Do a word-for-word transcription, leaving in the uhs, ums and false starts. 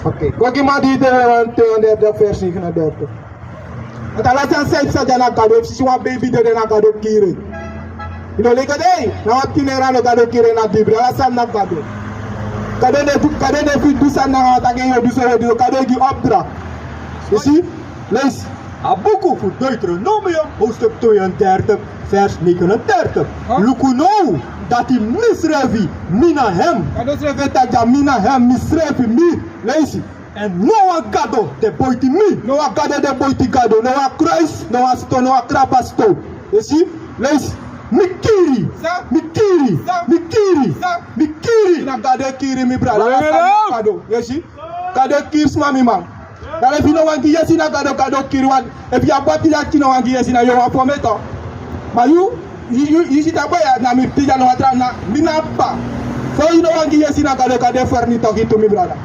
Ok, kon gi mi a Deuteronomium twee honderd vers negenendertig. Want ala san san e psa dya na Gado, efu i si wan beibi dede na Gado kiri en. I no leki dei, na wan pikin nanga no Gado kiri en na Bibel, ala san na Gado. Gado no e du, Gado no e fu du san nanga taki yu o du so, yu o du so, Gado e gi opdracht. I si? Leisi. A buku fu Deuteronomium, hoofdstuk twee en dertig, vers negenendertig. Luku now, dati mi srefi, mi na hem. Gado srefi e taki dya, mi na hem, mi srefi, mi. Leisi. Èn no wan gado de boiti mi. No wan gado de boiti Gado. No wan kruis, no wan ston, no wan krabaston. I si? Leisi. Mi kiri. San? Mi kiri. San? Mi kiri. San? Mi kiri. Na Gado e kiri, mi brada. Gado. Gado e kiri sma, mi man. Dati efu i no wani gi yesi na Gado, Gado kiri wan. Efu yu abi pikin dati i no wani gi yesi na yu, wan fometo. Ma yu, yu, yu, yu si taki ya, na mi pikin dati no watra na, mi na p'pa. So i no wani gi yesi na Gado, Gado e fernietig yu tu, mi brada.